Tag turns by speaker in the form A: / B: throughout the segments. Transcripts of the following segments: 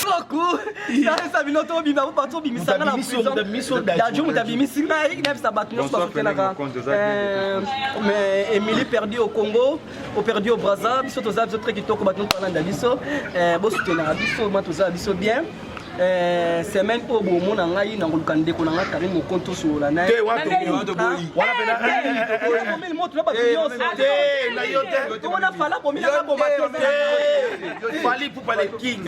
A: Beaucoup. Nayebisa bino tobima po bato obimisa nga na prison. Dadju moto abimisi ngai nayebisa bato nyonso basutenaka. Mais Emilie perdu au Congo, au perdu au Brazza, biso toza biso très kitoko bato nyonso balanda biso. Bosutenaka biso, ma toza biso bien. Eh, semaine oyo bomona ngai na koluka ndeko na ngai Karine Mokonzi tosolola na ye. Moto na bato nyonso. Omona fala bomi na boma te.
B: Fally Ipupa le king.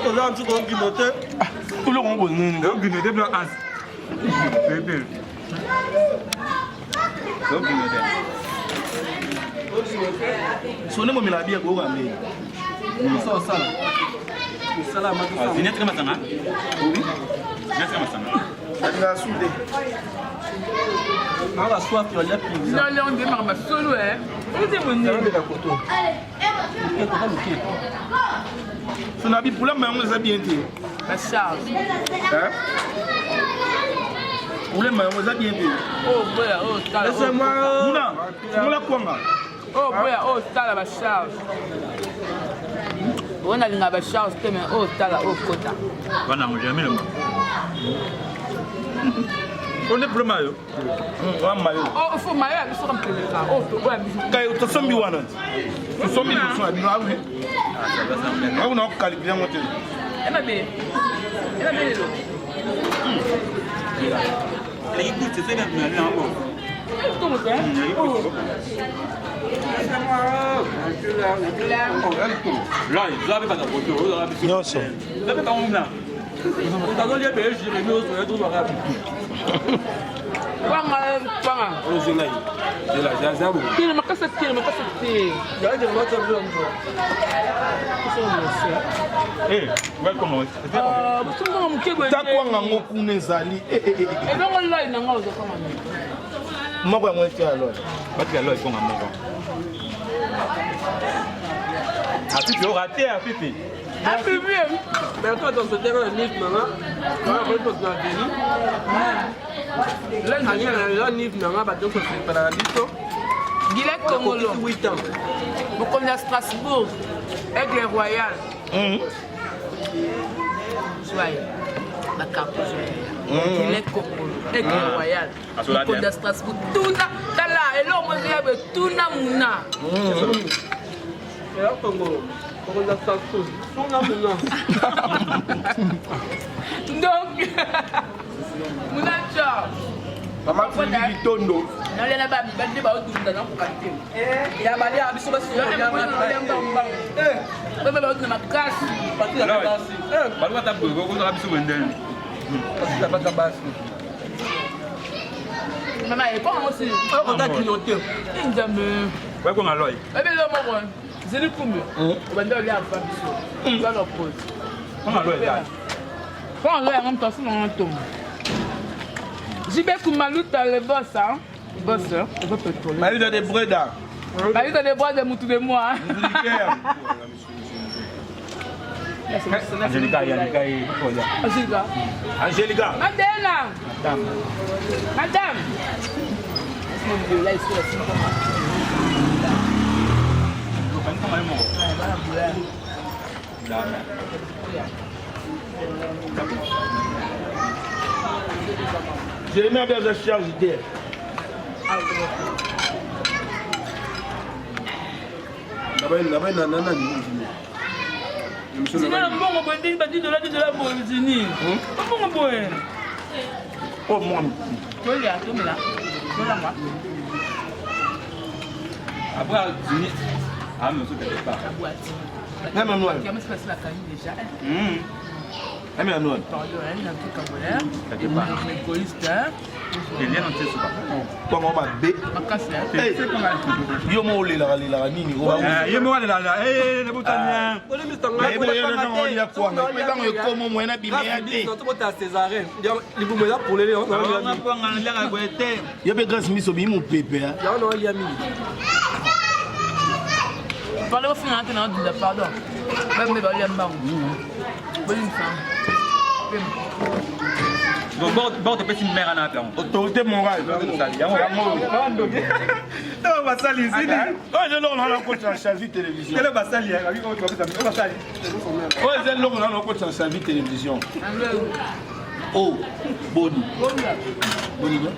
C: Toza nsuka okino te.
B: Eloko moko nini?
D: Okino te bino as. Pepe. Okino te.
B: Sone momela bière koyoka ndenge.
A: Osala. Osala
D: matusa. Zinette kama sanga? Oui. Zinette kama sanga.
B: Alingaka su te.
A: Anga soif ya lia pizza.
E: Non, non, on démarre ma solo, hein. On démarre.
A: Allez.
B: So na bi problème yango eza bien te.
E: Ba charge.
B: Hein? Problème yango eza bien te.
E: Oh boya, oh tala.
B: Laissez-moi. Muna, fungola kwanga.
E: Oh boya, oh tala ba charge. Oyo nalinga ba charge te mais oh tala, oh kota.
D: Wana ngo jamais le. On est problème yo.
B: Wa mayo.
E: Oh, faut mayo ya biso kampeleka. Oh, to oya biso.
B: Kayo tosombi wana. Tosombi liboso na bino awi. Awi na kokalibile yango te.
E: Emabe. Emabe lelo.
D: Eleki goût, c'est ça na yango.
B: Nyonso.
E: Kwanga kwanga. Tele makasa tele makasa te. Bosumbanga moke boye.
B: Ta kwanga yango kuna ezali.
E: Ebongo loi na nga ozokanga nini?
B: Moko yango ete ya loi.
D: Batika loi ekonga moko. Afifi orate afifi.
C: Mais toi, dans ce terrain, Nive, maman, on va venir. Là, Nive, maman, bah, donc, c'est pas la biso.
E: Guillet Kongolo.
C: 8 ans.
E: Mokonzi ya Strasbourg, Aigle Royal. Joyeux. Ba carte joyeux. Guillet Kongolo, Aigle Royal. Mokonzi ya Strasbourg. Tuna, tala, eloko moko ya tuna muna.
C: Ya Congo. Mokonzi ya Strasbourg. Tuna muna.
E: Donc, muna ciao.
B: Mama Fili Bitondo.
E: Nalela ba mibali nde baodunda na koka te.
A: Ya balia biso basi
E: Baba baodunda makasi.
D: Baluka ta boye bokozala biso boye ndeni.
C: Basi basi.
E: Mama ekonga mosi.
C: Okoka kino te.
E: Nzambe.
D: Bakonga loi.
E: Ebele moko. Zeli kumbi. Obanda olia afa biso. Oza na pose.
D: Konga loi eza.
E: Konga loi yango moto asima ngo ntongo. JB Kumaluta le boss hein. Boss, hein. Eza pétrole.
B: Maluta de Breda.
E: Maluta de Breda mutu de moi.
D: Angelica, Angelica,
E: Angelica.
B: Angelica.
E: Madame. Madame.
B: Jérémie aza charge te.
E: Zina na mbongo boye ndenge ba 10 dollars 10 dollars boye zini. Mbongo boye.
B: Oh moi.
E: Tolia tomela. Tolangwa.
D: Après zini ah mais c'est pas.
E: La boîte.
B: Même un noir.
E: Comment se passe la famille déjà?
B: Même un noir.
E: Pardon, hein, un peu congolais. Égoïste, hein.
B: Kwango mabe.
E: Makasi, hein.
B: Yo mo olelaka lelaka nini?
D: Ye moko alelaka nabotani.
B: Ntango ekoma moyen abima ya te.
C: Libumu eza polele.
B: Yo mpe Grâce Miso bimi mopepe.
C: Yango na olia mingi.
E: Pardon, ofinga te na odunda pardon. Bambe balia mbangu. Bolimisa. Pema.
D: Bon, topesi mère wana wapi yango?
B: Autorité morale.
D: Yango Ntango basali zini.
B: Oyo eza eloko na nakotisa na Chavi télévision.
D: Tele basali basali.
B: Oyo eza eloko na nakotisa na Chavi télévision. Oh, boni. Boni ba?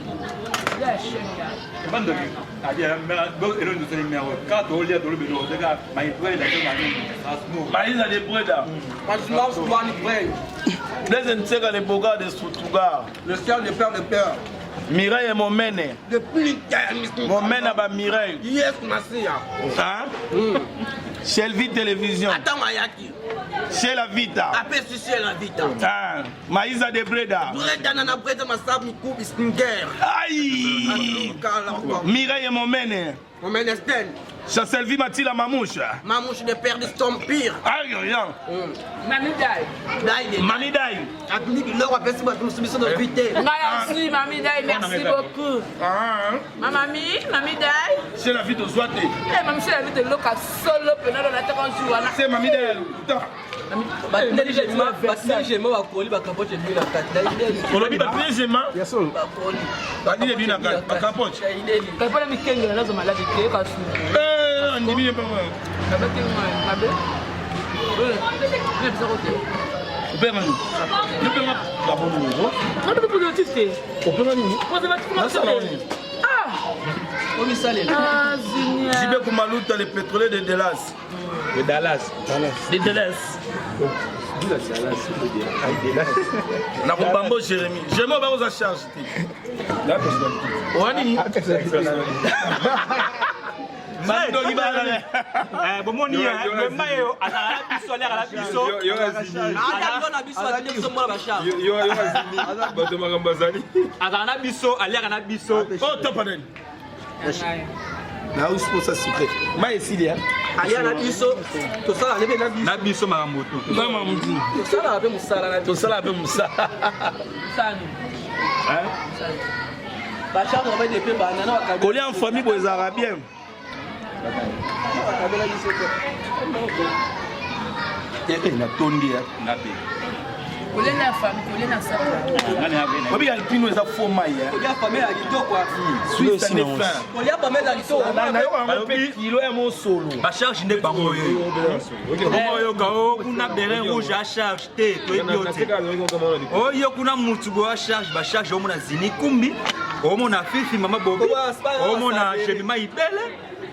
D: Bandoki.
B: Maïsa de Breda. Blaise Nseka le Boga de Stuttgart.
C: Le ciel de père de père.
B: Mireille Momene.
C: Depuis
B: Momene ba Mireille.
C: Yes, Massia.
B: Hein? Shelby Télévision.
C: Attends, Mayaki.
B: Chez la Vita.
C: Apesi chez la Vita.
B: Ah, Maïsa de Breda.
C: Breda nana Breda masab mikubi snger.
B: Aïe. Mireille Momene.
C: Momene Sten.
B: Chancelvi Matila Mamouche.
C: Mamouche de père de Stompire.
B: Aïe, rien.
E: Mami Dai.
C: Dai.
B: Mami Dai.
A: Atuni biloko apesi bato mosusu biso na vite.
E: Ngai azwi Mami Dai, merci beaucoup.
B: Ah,
E: Ma mami, Mami Dai.
B: C'est la vie de Zwate.
E: Eh, mami, c'est la vie de loka solo pena na teka jour wana.
B: C'est Mami Dai lokuta.
A: Batindeli bakoli bakapoche ebimi na kati.
B: Olobi batindeli jema.
A: Bakoli.
B: Batindeli ebimi na kati bakapoche.
E: Kapona mikengela nazo maladi te kasu.
B: Eh, andimi ye bango.
E: Kabate mabe. Eh, ne bisa kote.
B: Openga nini? Openga babongo.
E: Ngabe préservatif te.
B: Openga nini?
E: Préservatif
B: Nasala nini?
E: Ah!
A: Omisalela.
E: Ah, Zinia.
B: JB Kumaluta, le pétrolier de Dallas.
D: De Dallas.
B: De Dallas. nakobambo jérémi jérémi oyo bakoza charge te owa nini bandoki bana
D: bomoni lema oyo azalaka na biso aliaka na biso
F: bato makambo azali
D: azalaka na biso aliaka na biso
B: oyo topa nani nausi mposa sucre mai esili
A: alia na biso tosalaka mpe na biso
D: na biso makambo tu
B: na makambo tu
A: tosalaka mpe mosala na biso
B: tosalaka mpe mosala
A: bacharge baide mpe banana
B: kolia en famille boye ezalaka bien
A: bakabela biso te
B: natondi
D: nga mpe
E: Kolia na famille, kolia na sala.
B: oyebi alpino eza faux mai
A: kolia famille ya kitoko
B: suisse ane fin
A: kolia famille ya kitoko
B: nayoka yango mpe kilo ya mosolo
D: bacharge nde bango oyo oyoka o kuna berin rouge acharge te toyebi yo te oyo kuna mutu boyo acharge bacharge omona zini kumbi omona fifi mama bobi omona jemima ibele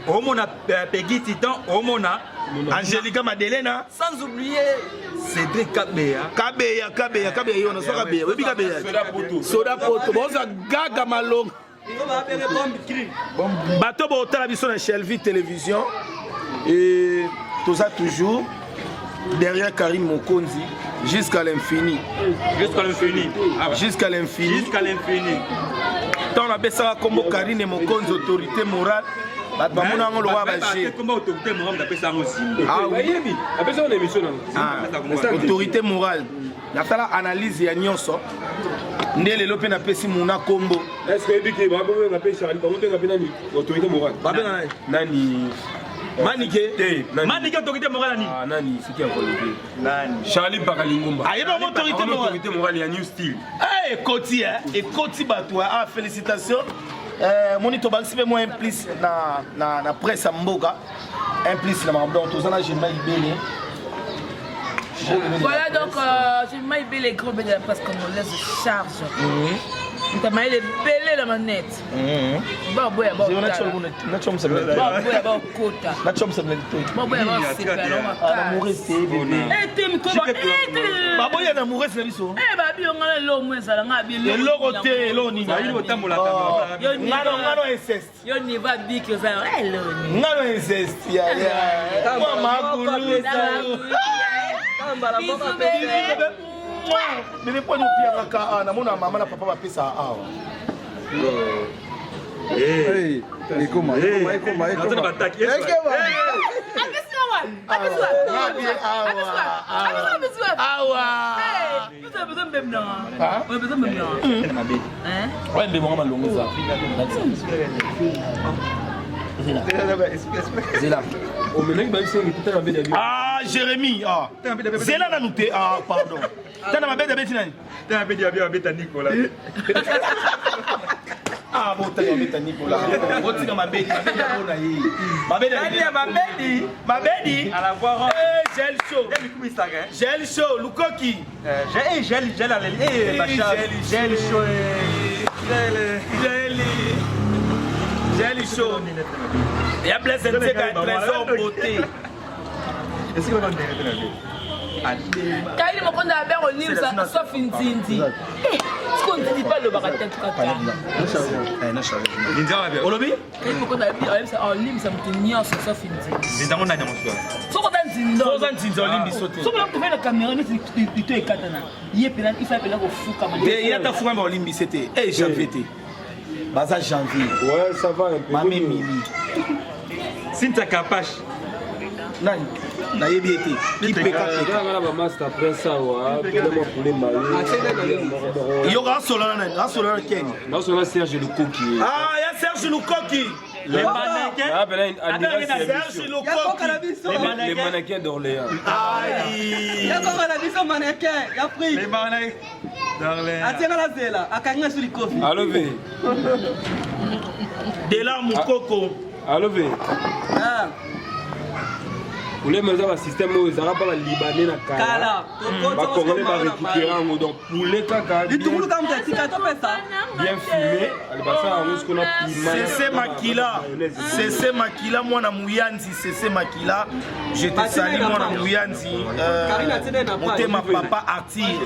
D: omona pegi titan omona
B: Angelica Madelena
A: sans oublier
D: Cédric Kabeya
B: Kabeya Kabeya Kabeya yo nazo Kabeya oyebi Kabeya Soda Poto boza gaga malonga bato botala biso na Shelby télévision et toza toujours derrière Karim Mokonzi jusqu'à l'infini.
D: Jusqu'à l'infini.
B: Jusqu'à l'infini.
D: Jusqu'à l'infini.
B: Tant na besaka kombo Karine Mokonzi autorité morale bato bamona yango lokola baje autorité morale nasala analyse ya nyonso nde lelo mpe napesi muna kombo babenga
F: nani
B: manike
F: te
D: manike autorité morale nani
F: ah nani c'est qui encore nani Charlie Bakalingomba
B: ayeba mo autorité morale
F: autorité morale ya new style
B: eh ekoti eh ekoti bato ah félicitations moni tobakisi mpe mwa implice na, na, na presse ya mboka implice na makambo donc toza na jema ibele.
E: Voilà donc euh, Jema Ibele, grand bébé de la presse congolaise charge. Ntamayele ebele na manette. Baboya baboya bakota. Baboya basepela.
B: Baboya na mourese na biso.
E: Babi yo ngana eloko mo ezala nga abi
B: eloko te eloko nini ngano ngano inceste
E: yo niveau abiki oza eloko nini
B: ngano inceste ya ya mwa makulu bebe pwani opiangaka awa namona mama na papa bapesa awa.
G: Ekoma, ekoma, ekoma, ekoma.
B: Oyo mbebonga malongo eza.
A: Zela.
B: Ah, Jérémy, ah. Zela nanu te, ah, pardon. Tana mabedi abeti nani?
D: Tana mabedi abi abeta Nicolas.
B: Ah, bon, tana abeta Nicolas. Botika mabedi, mabedi ya bona ye. Mabedi
D: Nani ya mabedi?
B: Mabedi.
D: À la voix ronde.
B: Eh, gel chaud.
D: Gel kumisaka.
B: Gel chaud, Lukoki.
D: Gel, gel, gel, eh, Bachar. Gel chaud. Gel,
B: gel. Gel chaud. Ya Blaise Nzeka, trésor beauté.
D: Est-ce que vous avez
E: Kaili mokonda ya bero limsa sauf nzinzi. Eh, siko nzinzi pa lobaka te kaka.
B: Olobi?
E: Kaili mokonda ya bero limsa oh limsa mutu nyonso sauf nzinzi.
D: Nzinzi yango nani yango swa?
E: Soko ta nzinzi.
B: Soko za nzinzi olimbi so te.
E: Soko la na caméra neti lito ekatana. Ye pena il faut pena kofukama.
B: Te ye ata fukama olimbi se te. Eh janvier te. Baza janvier.
F: Ouais, ça va un peu.
B: Mame Mimi.
D: Cynthia Kapash.
B: Nani? Nayebi ye te.
F: Kipeka na ba master prince awa, pele mwa poulet mayo.
B: Yoka asola na nani? Asola na Ken.
F: Nasola Serge Lukoki.
B: Ah, ya Serge Lukoki.
D: Les mannequins.
F: Ah, ben là,
B: Serge Lukoki.
F: Les mannequins d'Orléans.
B: Aïe.
A: Yakoka na biso mannequin y'Afrique.
D: Les mannequins d'Orléans.
A: Atianga na zela, akanga sur likofi.
F: Allo ve.
B: Dela Mukoko.
F: Allo ve.
A: Ah.
F: Poulet eza basystème oyo ezalaka mpa balibanais na kala bacongolais barécupéré yango donc poulet kaka
A: litungulu kaka moto atika topesa
F: bien fumé basala yango siko na piment
B: Sese Makila Sese Makila mwana Muyanzi Sese Makila je te salue mwana Muyanzi motema papa Arthur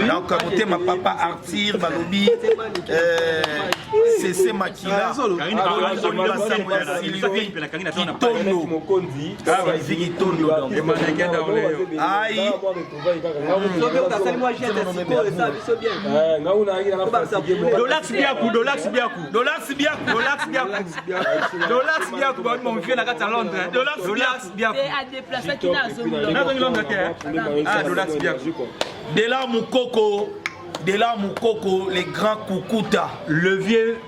B: donc motema papa Arthur balobi Sese Makila Sylvie Kitondo Sylvie Kitondo donc aïe
D: Dolax Biaku, Dolax Biaku,
B: Dolax Biaku,
D: Dolax Biaku, Dolax Biaku, bah mon vieux na kati à Londres, Dolax Biaku. Ah Dolax Biaku.
B: Dela Mukoko, Dela Mukoko, les grands Kukuta,
D: le vieux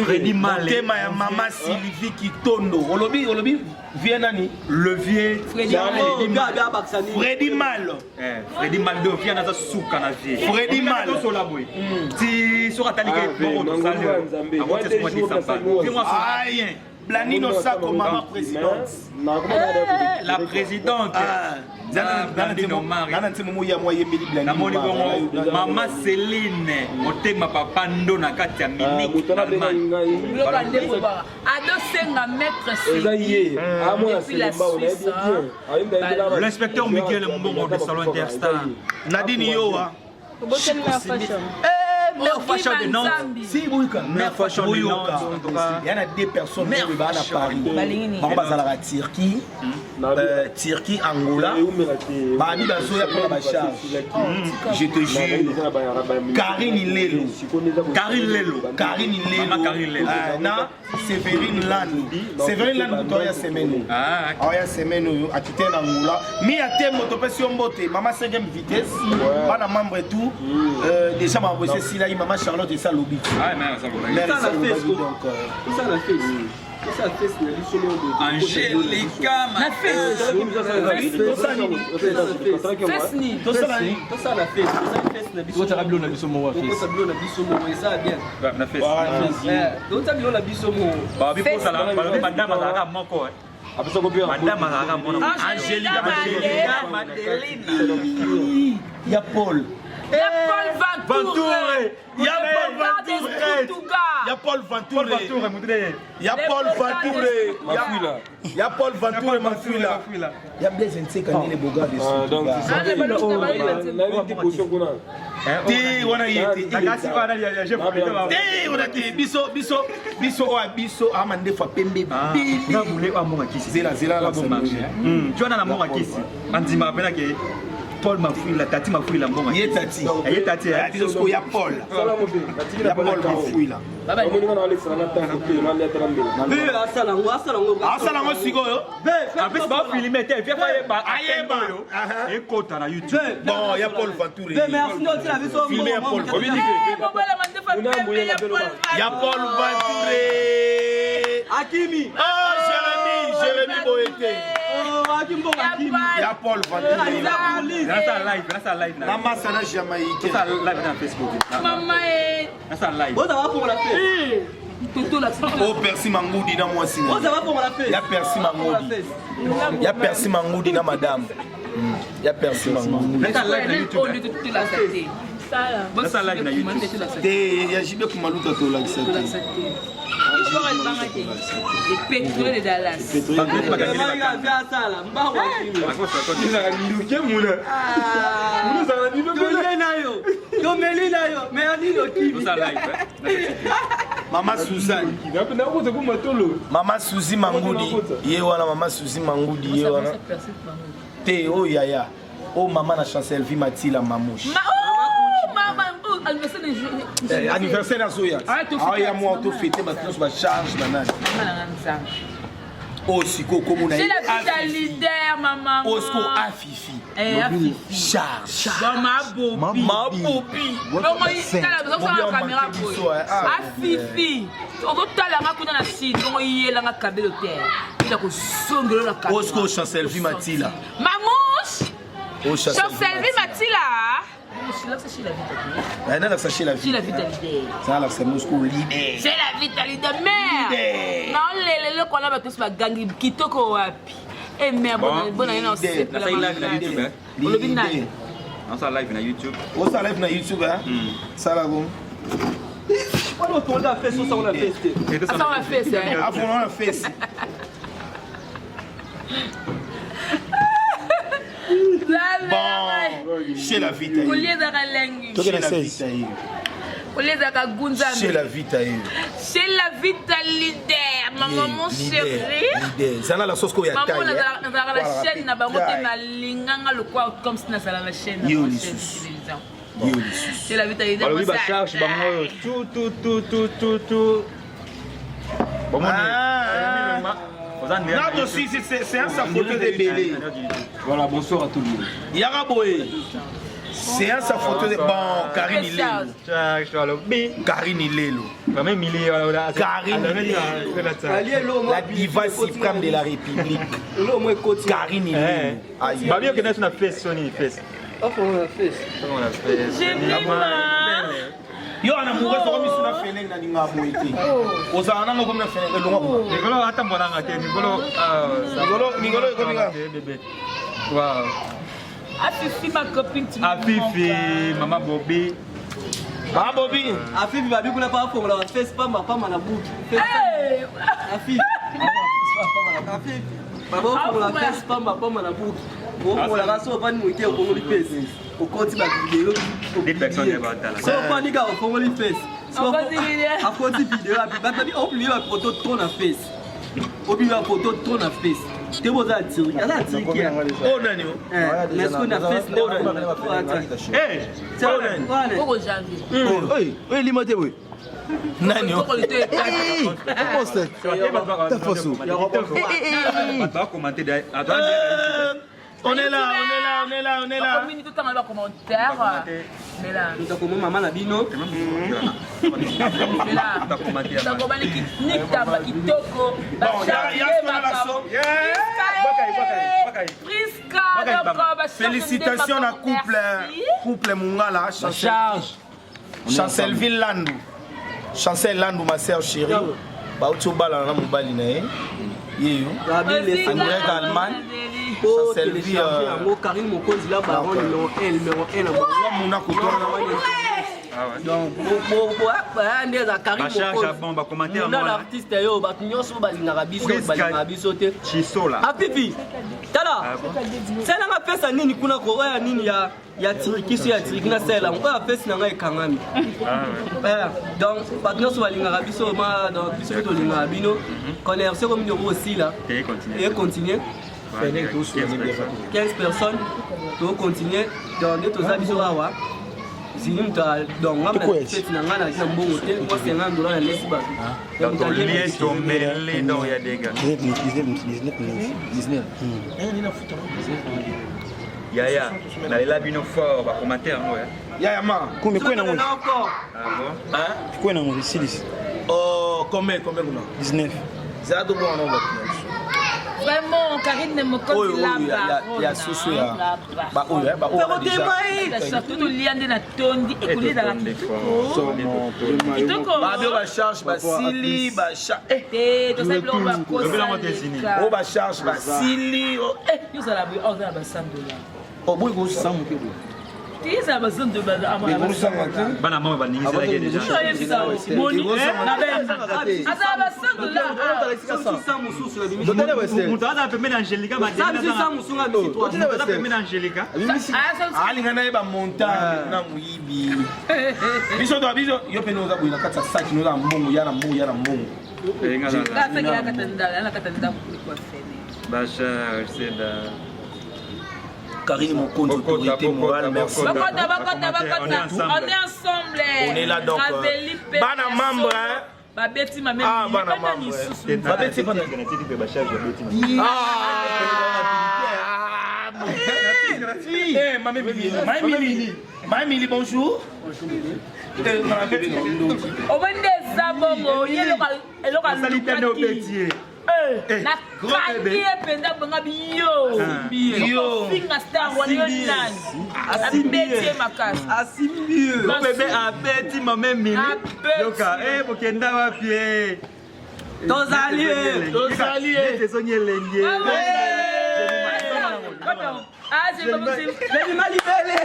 D: Freddy Malé.
B: Motema ya mama Sylvie Kitondo. Olobi, olobi, vieux nani?
D: Le vieux
A: Freddy Mal.
B: Freddy Mal.
D: Freddy Mal de vieux naza suka na vie.
B: Freddy Mal.
D: Tosola boye. Ti soka talike moko tosali.
B: Aïe. Blanino Sako, maman présidente.
D: La présidente.
B: Namoni
D: bongo mama Céline motema papa ndo na kati ya Munich Allemagne.
E: Adosenga maître
D: L'inspecteur Miguel Mbongo de Salon Interstar.
B: Nadine Yoa.
D: Mère Fashion de Nantes.
B: Si boyoka.
D: Mère Fashion de Nantes. En tout cas.
B: Il y en a deux personnes qui vont à Paris. Bango bazalaka Turquie, Turquie, Angola. Babi bazoya pour la charge. Je te jure. Karine Lelo.
D: Karine Lelo.
B: Karine Lelo.
D: Maman Karine Lelo.
B: Na Séverine Lando. Séverine Lando kutu oya semaine.
D: Ah.
B: Oya semaine oyo akite na Angola. Mi atembo topesi yo mbote. Mama 5e vitesse. Bana membre et tout. Déjà ma bossé sila maman Charlotte et ça lobby.
D: Ah mais ça lobby.
B: Mère ça lobby donc
C: ça la face. Ça face na biso moko.
D: Angelica
E: na face. Face ni.
B: Tosala ni.
A: Tosala face, tosala face na biso.
G: Tosala bilo na biso moko face.
A: Tosala bilo na biso moko eza bien.
D: Na face.
A: Tosala bilo na biso moko.
D: Ba bi posala ba madame azalaka moko. Madame azalaka moko.
B: Angelica
D: Madelina.
B: Ya Paul.
E: Ya Paul Ventoure.
B: Ya Paul Ventoure. Ya Paul Ventoure. Ya Paul Ventoure. Ya Paul Ventoure Mafuila. Ya Blaise Nseka nene boga de
F: Donc
B: te wana ye te te wana te biso biso biso oyo biso ama ndefu pembe
D: zela
B: zela la
D: jona na monga kisi andima pena ke Paul Mafuila, Tati Mafuila mbonga.
B: Ye Tati.
D: Ye Tati.
B: Biso siko ya Paul. Ya Paul Mafuila. Asala ngo sikoyo.
D: En plus ba filmer te, viens ba ayeba. Ekota na YouTube.
B: Bon, ya Paul Ventoure.
A: Merci no tira biso
B: Filmer ya Paul. Ya Paul Ventoure.
A: Akimi.
B: Ah, Jérémy, Jérémy Boete.
A: Oh, Akim Bongo Akimi.
B: Ya Paul Vantile.
D: Nasa live, nasa live na.
B: Na masa na Jamaïque.
D: Nasa live na Facebook.
E: Mama e.
D: Nasa live.
A: Oza ba fongola face.
E: Toto la
B: Oh, Percy Mangudi na mwasi na.
A: Oza ba fongola face.
B: Ya Percy Mangudi. Ya Percy Mangudi na madame. Ya Percy Mangudi.
D: Nasa live na YouTube. Nasa live na YouTube.
B: Te ya JB Kumaluta tolakisa te.
E: Les pétroliers de Dallas.
A: Asala mbango akimi.
F: Ezalaka nduke muna. Muna ezalaka bino
A: Tolie na yo. Tomeli na yo. Mais anini okimi.
D: Nasa live.
B: Mama Suzanne.
F: Nakota ku matolo.
B: Mama Suzy Mangudi. Ye wana Mama Suzy Mangudi ye wana. Te oyo yaya. Oyo mama na Chancelvie Matila Mamouche.
E: Ma oh mama oh anniversaire de
B: Eh, anniversaire azoya.
E: Ah, tofete
B: Aoya mwa
E: mama.
B: tofete bato nyonso bacharge banani.
E: Mama na nzambe.
B: Oyo sikoyo komona
E: C'est la vie d'un leader maman.
B: Oyo sikoyo afifi.
E: Eh afifi.
B: Charge.
E: Bon ma bobi.
B: Mabobi.
E: Bongo tala
B: Bobi
E: bazosala caméra
B: amanke
E: boye.
B: biso, eh. Ah,
E: Afifi. Ozotalanga kuna na site bongo yelanga kabelo te. Ila kosongelo na caméra.
B: Oyo sikoyo Chancelvie Matila.
E: Mamouche.
B: Oyo
E: Chancelvie Matila.
B: Nalakisa chez la
E: C'est la
B: vie.
E: vie d'un leader.
B: Ça alakisa mosiko leader.
E: C'est la vie d'un leader. Mère.
B: Leader.
E: Naolela eloko wana bato nyonso bagangi kitoko wapi. Eh mère,
D: Bon.
E: bona ye na
B: Leader.
E: osepela
D: Nasa live na
E: makasi.
D: YouTube. eh.
E: Olobi nani?
D: Nasa live na YouTube.
B: Osala live na YouTube hein? Sala ko.
A: Wana otonda face osala na face te.
E: Asa wa face eh.
B: Afongola na face. Bon, chez la vita.
E: Kolia ezalaka elengi.
B: Chez la vita.
E: Kolia ezalaka gunzambe.
B: Chez la vita.
E: C'est la vita leader, maman mon chéri.
B: Leader. Zala la sauce ko ya
E: Maman
B: taille.
E: nazalaka na chaîne na bango te nalinganga lokwa comme si nazala na chaîne na
B: Yo
E: bango,
B: lisusu.
E: chaîne télévision.
B: Yo lisusu.
E: C'est la vita leader.
D: balobi
E: moi,
D: bacharge
E: ça-
D: bango oyo tu tu tu tu tu tu bomoni
B: Ah, Nardo aussi, c'est un sa photo de Belé.
F: Voilà, bonsoir à tout le monde.
B: Yaraboé. C'est un sa photo de. Bon, Karine Ilelo.
D: charge balobi
B: Karine Ilelo.
D: vraiment mili
B: Karine Ilelo. La diva suprême de la République.
A: Eloko mo ekoti.
B: Karine Ilelo. Aïe.
D: babi okende so na face soni face
A: Ofongola face.
E: Jemima.
B: Yo ana mourir soko misu na feleng na ninga boye te. Ozala nango komi na feleng elongwa kuna.
D: mikolo atambolanga te mikolo
B: Mikolo mikolo ekomi kaka.
D: bébé wow
E: Afifi ma copine tu me
D: afifi
E: manques.
D: mama bobi
B: Mama Bobi.
A: Afifi babi kuna pa afongola ba face pamba pamba na buki.
E: Hey!
A: Afifi. Afifi. Baba ofongola face pamba pamba na buki. Ofongola so ofandi moke ofongoli face. Okoti ba video.
D: Des personnes batala.
A: So ofandi kaka ofongoli face. So
E: Okoti video.
A: Akoti video abi bato babi opublie ba photo trop na face. Opublie ba photo trop na face. Te boza atiri. Aza atiri kia.
B: Oh nani o.
A: Mais ce qu'on a fait, c'est
D: Eh,
E: Koko janvier.
G: Oye, oye lima te boye.
B: Nani o.
E: Koko lito ekata.
G: Comment c'est Ta faso.
D: bakommenter
B: On est là, on est là, on est là, on est là.
E: Bakomini totanga ba commentaire. Mais là.
A: Tokoma mama na bino.
E: Mais là. Tokobani kitamba kitoko.
B: Bon, ya ya ce qu'on a la somme.
E: Priska, donc, bah,
B: Félicitations à couple couple Mungala,
G: Charge.
B: Chancelville Landou. Chancel Landou ma sœur chérie. Bauti obala na mobali na ye. Ye yo.
A: Babi
B: En direct d'Allemagne.
A: po
B: Chancelvie,
A: télécharger yango Karine Mokonzi la baronne numéro 1 numéro 1 na bango.
B: Wa muna kotwana.
A: Donc nde eza Karine
D: Bacharge
A: Mokonzi.
D: bon bacommentaire
A: Muna na artiste yo bato nyonso oyo balingaka biso
D: Priska.
A: balingaka biso te.
D: chisola
A: Apipi tala salanga pesa nini kuna ko oyo ya nini ya ya tiriki so ya tiriki nasala yango oyo apesi na ngai ekangami. Eh, donc bato nyonso balingaka biso ma donc biso mpe tolingaka bino conversion komi noko osila
D: Et
A: e continue 15 personnes tokontinue donc nde toza biso awa zini moto donc nga feti na ngai nazali na mbongo te mwa 50 dola nalesi bato
D: Donc tolie tomele donc ya dega
G: 19 19 19.
D: yaya nalela bino fort bacommentaire yango
B: Yaya ma.
G: Combien quoi nango?
A: Encore.
D: ah bon
G: Quoi nango? 6
B: Oh, combien combien kuna?
G: 19.
B: Zala tobonga na bato na biso.
E: Vraiment, Karine Mokonzi la baronne.
B: Ya soso ya ba oyo ba oyo
E: déjà. Surtout tolia nde na tondi ekolia ezalaka kitoko. Kitoko.
B: Ba bio ba charge ba sili ba charge.
E: Te tosali biloko ba kosa.
B: O ba charge ba sili.
E: Eh, yo zala boye, ozala ba 100 dollars.
B: Oh boye ko 100 moke boye.
E: Teza bazondo
D: bana mama baningiselaki deja
E: azala basandola
D: moto azala pembeni ya angelika aza pembeni ya angelika
B: alinga na ye bamontagne na moyibi biso to biso yo mpe oza boye na kati ya saki noza na mbongo ya na mbongo ya na mbongo
D: bachar seda
B: Karine Mokonzi, autorité morale, merci.
E: Bakota, bakota, bakota. On est ensemble.
B: On est là donc. Bana membre. Hein.
E: Babeti ma
B: même. Ah, bana membre. Babeti bana. Ah. Eh, ma Mimi. Ma Mimi. Ma Mimi, bonjour.
A: Bonjour Mimi.
E: Obende zabongo, yelo eloko
D: alukaki.
E: Nakangi ye mpenza bonga biyo ofinga star wana yo nani abeti ye makasi
A: asimbi ye
D: bebe abeti mame mili yoka e bokenda wapi e
A: tozali ye
B: tozali ye
D: ezongi elengi
A: Jemima libele.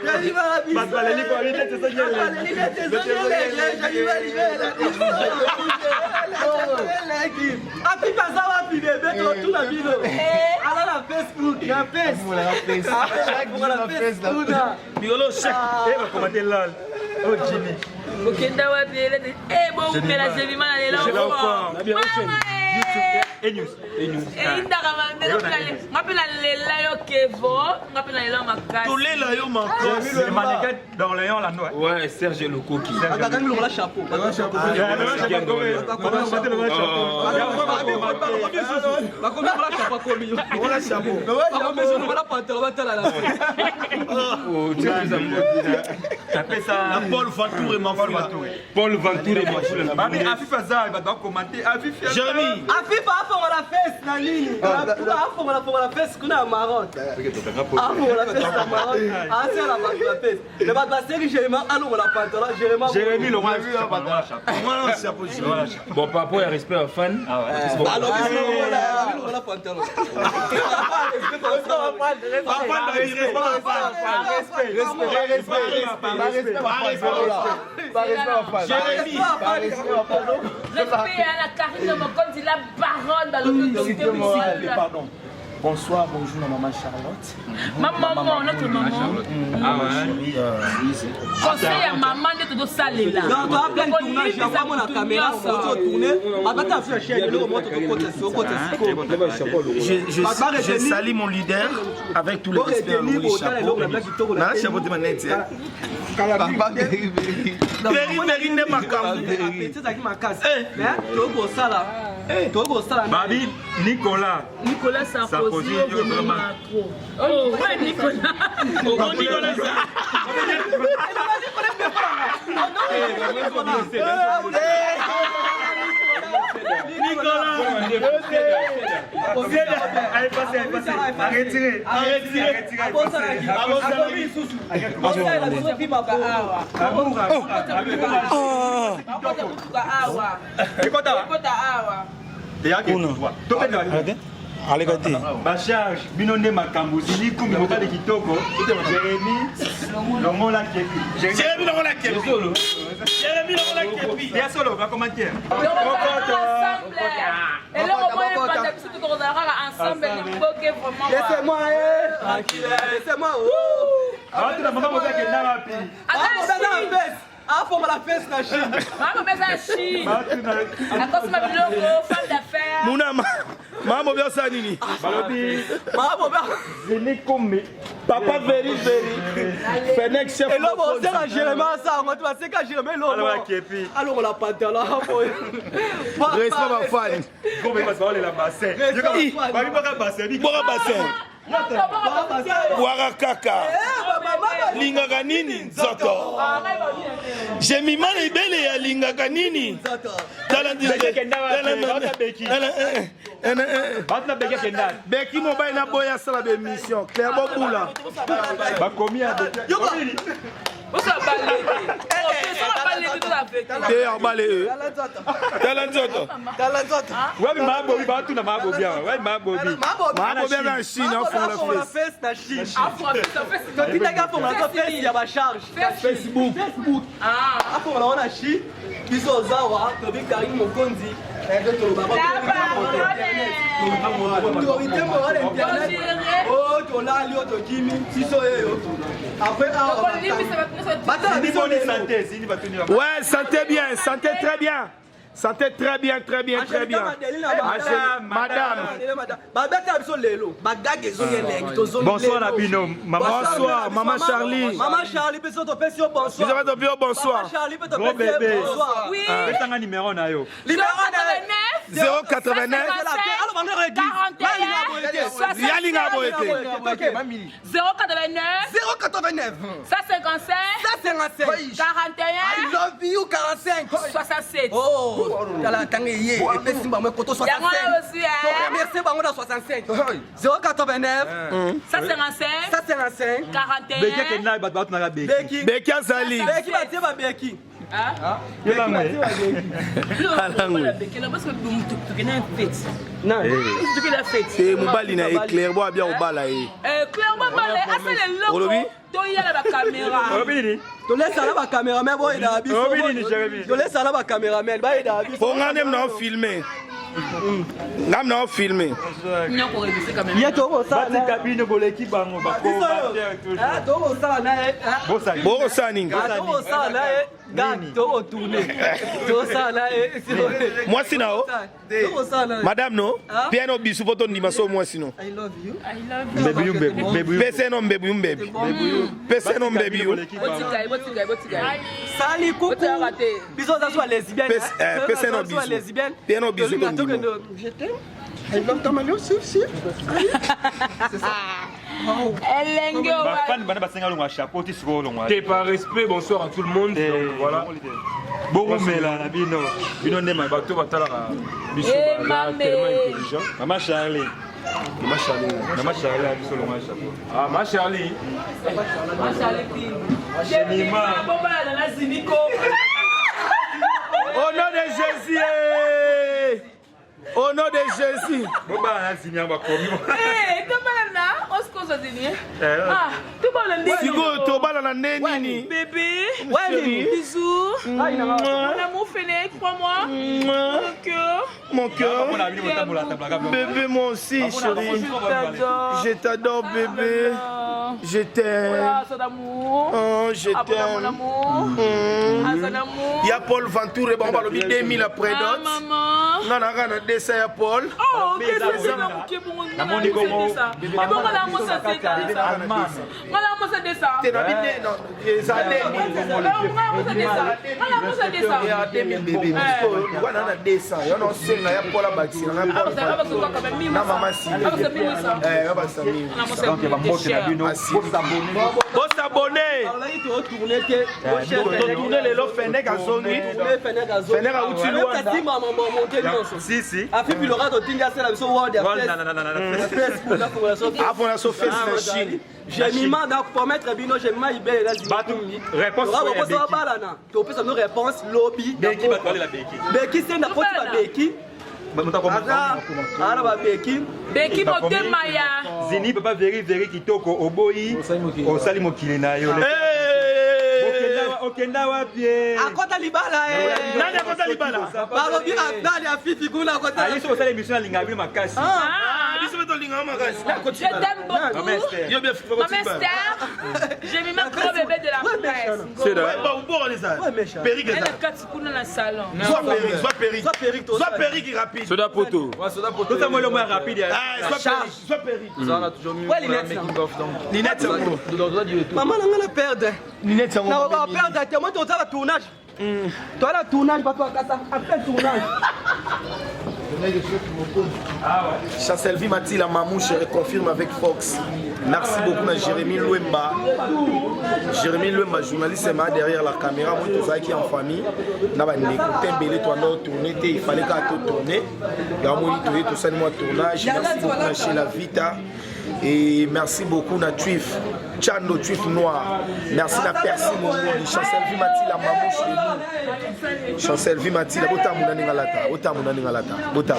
A: Jemima la biso.
D: Bato baleli kwa lite tezongi
A: elengi. Jemima libele. Apipa aza wapi bebe totuna bino. Aza na Facebook na face. Na Facebook.
B: Bigolo chèque.
D: Eh bakomate lol. Oh Jimmy.
E: Okenda wapi elete? Eh boumela Jemima na lela.
D: News.
E: Eyindaka mabe nga mpe nalela yo kevo nga mpe nalela yo makasi
B: tolela yo makasi
D: Le mannequin d'Orléans là, non
F: Ouais, Serge Lokoki.
A: Akangi longola chapeau. Bakomi longola chapeau akomi.
B: Longola chapeau.
A: Bakomi longola pantalon batala la.
D: Apesa
B: Paul Ventour et Mafula.
F: Paul Ventour et Mafula.
D: Babi Afif Azar bato bakomante Afif
B: Jérémy.
A: Afif afongola fesse na nini? Afongola fongola fesse kuna ya Maroc. Afongola fesse na Maroc. Asala bato la fesse. Mais bato baseki Jérémy alongola pantalon Jérémy.
D: Jérémy le roi
B: Longola chapeau Jérémy.
F: Bon, par rapport à respect à fan.
A: Balobi longola pantalon.
B: Jérémy.
E: Respect à la Karine Mokonzi la baronne balobi autorité morale.
B: Pardon. Bonsoir, bonjour, maman Charlotte.
E: Ma maman, notre maman.
D: Ah ouais.
B: Chérie,
E: Conseil ya maman nde tozosalela.
A: Donc, toi, plein de tournage, il y a vraiment la caméra, on va tourner. Abata afia chaîne, eloko moko tokokota sokota sikoyo.
B: je, je, je salue mon leader avec tout le respect à Louis Chapeau. Na chapeau de manette. Peri peri nde makambo.
A: Appétit ezalaki makasi. Mais tokosala tokosala
D: Babi Nicolas
E: Nicolas Sarkozy,
D: Sarkozy,
E: yo
D: vraiment.
E: vraiment trop. Oh, ouais, Nicolas.
D: Oh Nicolas Allez, passez, allez, passez. Arrêtez, arrêtez, arrêtez.
E: Bakota kutuka awa.
D: Ekota wa?
E: Ekota awa.
G: Aleka te.
D: Bacharge, bino nde makambo zili kumbi mobali kitoko Jérémy longola kepi
B: Jérémy longola kepi. Jérémy longola kepi.
D: Ya solo ba commentaire.
E: Ensemble. Eloko moko epanda biso tokozala kaka ensemble liboke vraiment.
A: Laissez-moi, eh, tranquille, laissez-moi. Oh.
D: Bato na mama mozaki na wapi?
A: Afongola na fesse. Afongola fesse na Chine.
E: Mama meza Chine.
D: Bato na
E: Akosima biloko femme d'affaires.
B: Muna mama bobi osala nini?
D: balobi
A: Mama bobi.
D: zili kumbi
B: Papa very very. Fenech chef.
A: Eloko oseka Jérémy asango te baseka Jérémy eloko.
D: Alongola kepi.
A: Alongola pantalon boye.
G: Respect ma fan.
D: Gombe basi baolela bassin.
A: Respect
D: Babi baka bassin.
B: Bwaka bassin.
E: Baka
B: Bwaka kaka. Lingaka nini nzoto. Jemima libele alingaka nini? Tala Beki mobali na boya asala ba émission. Claire Bobula.
D: Bakomi ya Beki.
B: Te abale. Tala nzoto.
A: Tala nzoto.
D: Wapi mabobi batuna mabobi awa. Wapi mabobi.
B: Mabobi na Chine afongola
A: face na Chine. Totindaki afongola to face ya ba charge.
F: Facebook.
A: Facebook. Afongola wana Chine. Biso ozawa tobi Karine Mokonzi. Autorité morale internet. Oh tolali oyo tokimi biso yeyo. Après awa batala biso
B: Ouais, santé bien, santé très bien. Santé très bien, très bien, très bien. Madame.
A: Babeta biso lelo, bagage ezongi elengi, tozongi.
D: Bonsoir na bino,
B: maman. Bonsoir, maman Charlie.
A: Maman Charlie biso topesi yo bonsoir.
B: Biso topesi yo bonsoir.
A: Maman Charlie biso topesi yo bonsoir.
E: Oui.
D: Pesanga numéro na yo.
A: Numéro
B: 089 41 Yalinga boyete.
E: 089
A: 089
E: 155
A: 155
E: 41
A: I love you 45
E: 67.
A: Oh, tala tanga ye epesi bango koto 65.
E: Yango wana aussi, eh.
A: Remercier bango na 65. 089
E: 155
A: 155
E: 41
D: Beki akenda bato batunaka Beki.
A: Beki.
B: Beki azali.
A: Beki batie ba Beki.
B: Te mobali na ye Claire bo abia obala ye. Olobi?
E: Toyala bakamera.
D: Olobi nini?
A: Tolesala ba cameraman boyeda biso.
D: Olobi nini, Jérémy?
A: Tolesala ba cameraman bayeda biso.
B: Po nga nde mna filmer. Nga mna filmer.
A: Ye tokosala.
D: Batika bino boleki bango
A: Biso
D: bakomatere
A: tokosala na ye.
D: toujours.
B: Bokosala nini?
A: Tokosala na ye. Gag tokotourne. Tokosala na ye.
B: Mwasi na yo?
A: Tokosala na ye.
B: Madame no?
A: Ah?
B: Piano bisu po tondima so mwasi no.
A: I love you.
D: Mbebu yu mbebu. Mbebu yu.
B: Pese no mbebu yu mbebu. Pese no mbebu yu.
A: Sali kuku. Biso oza so lesbienne.
B: Pese no bisu.
A: Lesbienne.
B: Piano bisu tondima.
A: Je t'aime. I love Tamalo, si, si. C'est ça.
E: Elenge
D: Bafani bana basenga longwa chapeau ti sikoyo longwa.
F: T'es par respect, bonsoir à tout le monde. Donc, voilà.
D: Borumela na bino. Bino nde ma
F: Bato batalaka biso
E: Eh,
F: baza
E: mame.
F: tellement intelligent.
D: Mama Charlie.
F: Mama Charlie.
D: Mama Charlie a biso longwa chapeau.
F: Ah, ma Charlie.
B: Au nom de Jésus. eh. Au nom de Jésus.
D: Bobala na zini bakomi.
B: Sikoyo tobala na nde nini?
E: Bébé,
A: Ouais,
E: bisous. Mon amour Félix, crois-moi. Mon cœur.
B: Mon cœur.
D: Mpona bino botambola tambolaka biloko.
B: Bébé, moi aussi, chérie.
E: T'adore.
B: Je t'adore, bébé. Je t'aime.
E: Ah, son amour.
B: Oh, je
E: Ah, mon
B: t'aime.
E: amour. Ah, son amour.
B: Ya Paul Ventour, bango balobi 2000 après
E: Ah,
B: dot.
E: maman.
B: Nga na nga na dessin ya Paul.
E: Oh, qu'est-ce que c'est
D: Namoni bongo.
B: Te na bi de- non, eza 2000. Ya 2000 bébé. Sikoyo, wana na 200. Yo na osenga ya Paul abakisela nga Paul Ventour. Na mama Sylvie. Eh, yo bakisa mingi.
D: Donc bambote na bino. Bosabone.
B: Bosabone.
A: Alaki totourne te.
B: Totourne lelo Fenech azongi. Fenech auti Luanda.
A: Monte nyonso.
D: Si si.
A: Afipi Laurent totindi asala biso world ya
D: World, na, na, na, na, na.
A: Facebook afongola so
B: Afongola so face na Chine.
A: Jemima na promettre bino Jemima ibele na
D: Bato, réponse oyo ya
A: Laurent
D: Beki.
A: balana topesa bino réponse lobi.
D: Beki bato balela Beki.
A: Beki se na koti ba Beki. Aza ana ba Beki.
E: Beki motema ya.
D: Zini papa veri veri kitoko oboyi osali mokili na yo.
B: Hey!
D: Okenda wapi? eh?
A: Akota libala eh.
B: Nani akota libala?
A: Balobi Abdal ya Fifi kuna akota.
D: Ayi soki osala émission alingaka bino makasi.
B: Ah, biso mpe tolingaka makasi.
E: Je t'aime
D: Mama
E: beaucoup.
D: Esther.
B: Yo bien Fifi
E: Maman
B: akoti libala.
E: Esther, j'ai mis ma gros bébé de la presse.
F: C'est
B: Ouais, bon, bon, les
A: Ouais, méchant.
B: Perruque
E: Elle
B: eza.
E: est kati kuna na salon.
B: Soit perruque, soit perruque.
A: Soit perruque, toi,
B: Soit
A: ça.
B: perruque rapide.
F: Soda poto.
D: Tosa mwa eloko ya rapide ya.
B: Ah, soit perruque, soit perruque.
A: Ouais, lunette.
B: Linette yango.
A: Maman na nga na perdre.
B: Linette yango.
A: Na ba perdre te moi tozala tournage. Toala tournage bato bakasa après tournage.
B: Chancelvi Matila Mamouche confirme avec Fox. Merci beaucoup na Jérémy Luemba. Jérémy Luemba, journaliste ma derrière la caméra, moi tozalaki en famille na ba ndeko tembele to ando tourner te, il fallait ka to tourner. Ya moni toye tosali mwa tournage. Merci beaucoup na Sheila Vita et merci beaucoup na Tuif Chando Tuif Noir. Merci na Percy Mongoli, Chancel Matila Mamouche de nous. Chancel Matila botamuna ningalata, botamuna ningalata, botam.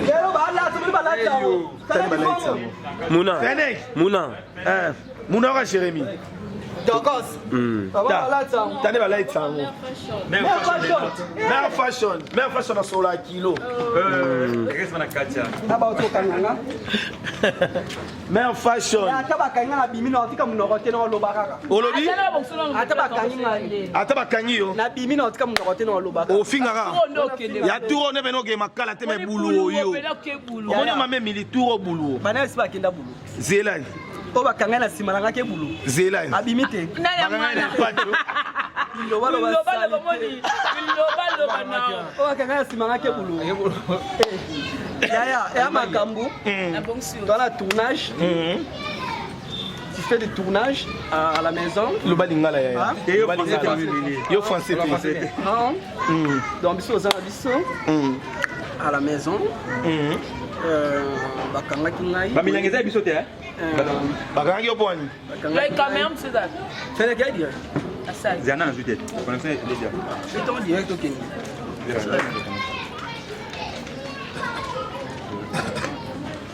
A: Lelo balata, balata.
B: Tani balaiti yango.
F: Muna.
B: Fenek.
F: Muna.
B: Eh, Muna oka Jérémy.
A: Dokos.
B: Tani balaiti yango. Mère fashion. Mère fashion asola kilo.
A: Na ba otokanga nga.
B: Mère fashion.
A: Ata bakangi nga na bimi na otika monoko te na oloba kaka.
B: Olobi?
A: Ata bakangi ngai.
B: Ata bakangi yo.
A: Na bimi na otika monoko te na oloba kaka.
B: Ofingaka. Ya turo nde pene okee makala te me bulu oyo. Omoni mama Emili turo bulu.
A: Bana esi bakenda bulu.
B: Zelani.
A: Oyo bakanga na nsima na nga ke bulu.
B: Zelani.
A: Abimi te. Biloba loba Oyo bakanga na nsima nga ke bulu. Yaya, ya makambo. Dans la tournage. Tu fais des tournages à la maison.
B: Loba lingala yaya. Loba lingala. Yo français te.
A: Non. Donc biso oza na biso à la maison. Bakangaki ngai.
D: Bamilangi eza biso te.
B: Bakangaki yo mpo wani?
A: Fais quel direct?
D: Zana nazwi te. Connexion déjà.
A: Fais direct okende.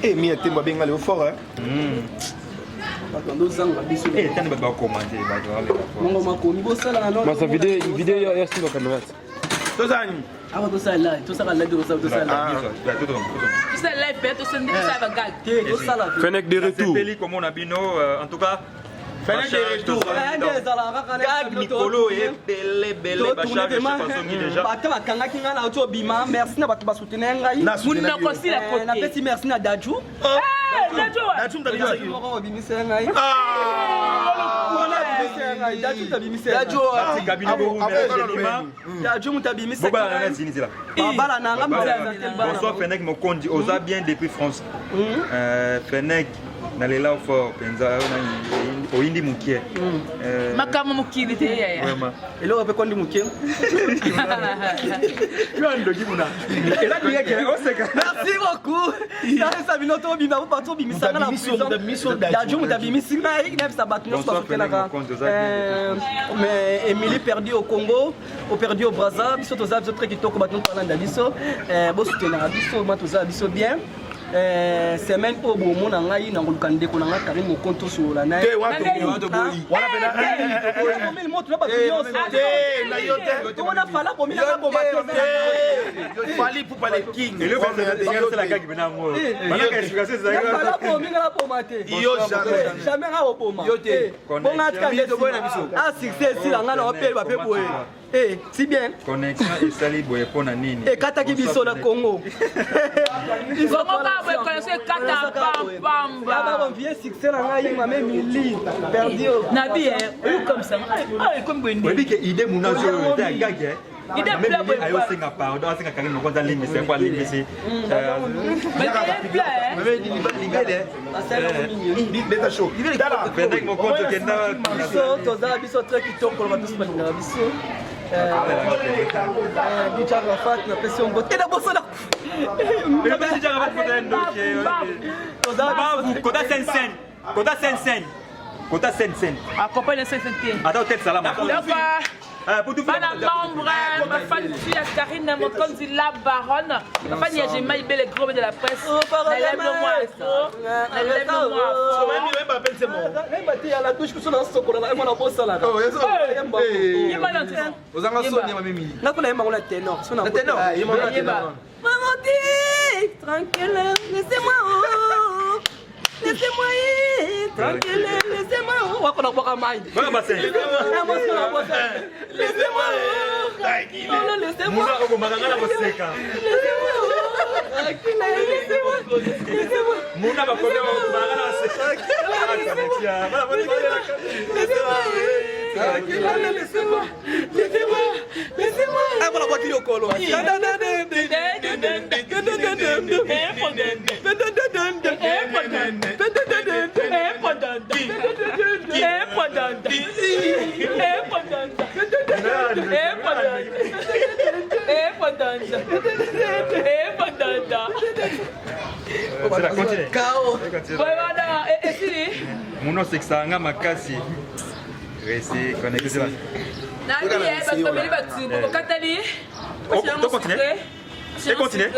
B: Eh, Mia Tembo abenga leo fort hein.
A: Bato ndozanga biso.
D: Eh, tani bato bakomante bato baleka.
A: Mongo makomi bosala na no.
F: Masa video video ya ya simba kamera.
B: Tozani.
A: Awa tosala live, tosala live, tosala tosala live.
E: Tosala live pe tosala ba gag.
A: Te tosala.
F: Fenek de retour.
D: Sepeli komona bino en tout cas
B: Fenek de retour.
D: Gag mikolo ebele ebele bacharge bazongi déjà.
A: Bato bakangaki ngai na auti obima merci na bato basoutenir ngai.
E: Munoko sila kote.
A: Napesi merci na Dadju.
B: Dadju mtabimisa
A: moko obimisa ngai. Dadju mtabimisa.
D: Dadju kabino bo
A: Dadju mtabimisa.
D: Bobala na zini zela.
A: Babala na nga
D: Bonsoir Fenek Mokondi, oza bien depuis France. Fenek nalela fort mpenza oyindi mokie.
E: Makambo mokili te yaya.
D: Vraiment.
A: Eloko mpe kondi mokie.
D: Yo ndoki muna. Eza direct oseka.
A: Merci beaucoup. Nayebisa bino tobima po bato obimisanga na prison. Dadju moto abimisi ngai nayebisa bato nyonso basotelaka. Mais Émilie perdu au Congo, au perdu au Brazza, biso toza biso très kitoko bato nyonso balanda biso. Bosoutenaka biso, ma toza biso bien. Semaine oyo bomona ngai na koluka ndeko na ngai Karine Mokonto tosolola na ye.
B: Wana
A: pena moto na bato nyonso.
B: Te na yo te.
A: Tomona fala bomi na boma
B: te. Fally Ipupa le king.
A: Fala bomi na boma te.
B: Yo jamais.
A: Jamais nga oboma.
G: Yo te.
A: Bonga tika nde a succès esila ngai na opele bape boye. Eh, si bien.
D: Connexion esali boye mpo na nini?
A: Ekataki biso na Congo.
E: Congo kaka boye connexion ekata pambamba.
A: Ba vie succès na ngai mama Emily perdu.
E: Na bi eh, oyo comme ça. Ah, ekomi boye nde.
D: Oyebi ke idée muna oyo eza ya gag eh.
E: Idée pla boye.
D: Ayo senga pardon, asenga Karine Mokonzi alimbisi, yango alimbisi.
B: Beta show.
D: Fenek Mokonzi okenda
A: biso tozala biso très kitoko loba biso balingaka biso. DJ Arafat napesi yo mbote na bosana.
D: DJ Arafat kota ndoki. Kota sen sen. Kota sen sen. Kota sen sen.
E: Accompagne sen sen te.
D: Ata hotel salama.
E: Donc bana membre, ma fan ya Karine Mokonzi la baronne, ma fan ya Jema Ibele le gros de la presse. Nalève-moi afro, nalève-moi afro.
A: Nayeba te ya la touche kuso na sokola na mwana bosalaka.
E: Yeba na ntina.
G: Ozanga soni mama Emili.
A: Nakona yemba ngo na ténor. So na
G: ténor.
E: Yeba.
A: Maman tranquille, laissez-moi. Oh. Laissez-moi tranquille, laissez-moi. Wako na bwaka mai.
D: Baka bassin.
A: Laissez-moi. Oh non, laissez-moi.
D: Muna okomaka nga na koseka.
A: Laissez-moi. Tranquille, laissez-moi. Laissez-moi.
D: Muna bakomi okomaka nga na koseka.
A: Laissez-moi. Tranquille, laissez-moi. Laissez-moi. Laissez-moi. Abona bwaki lokolo.
D: Mono osekisaka nga makasi resi connecte.
E: Nabi bato bameli batubo bokatali.
D: To continue. Et continue.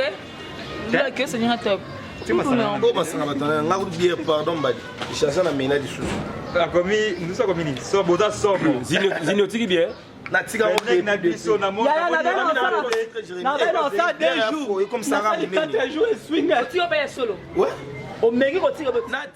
E: Osenga top.
B: Oyo masanga bato na nga kutu bière, pardon mbadi, chacha na mela lisusu.
D: Akomi mosusu, akomi nini? So boza somo.
F: Zini, otiki bien.
B: Natika.
D: Na biso na
A: Nabe na osala 2 jours.
B: Comme ça.
A: 4 jours eswinga.
E: Otika ya solo.
A: Omeki kotika.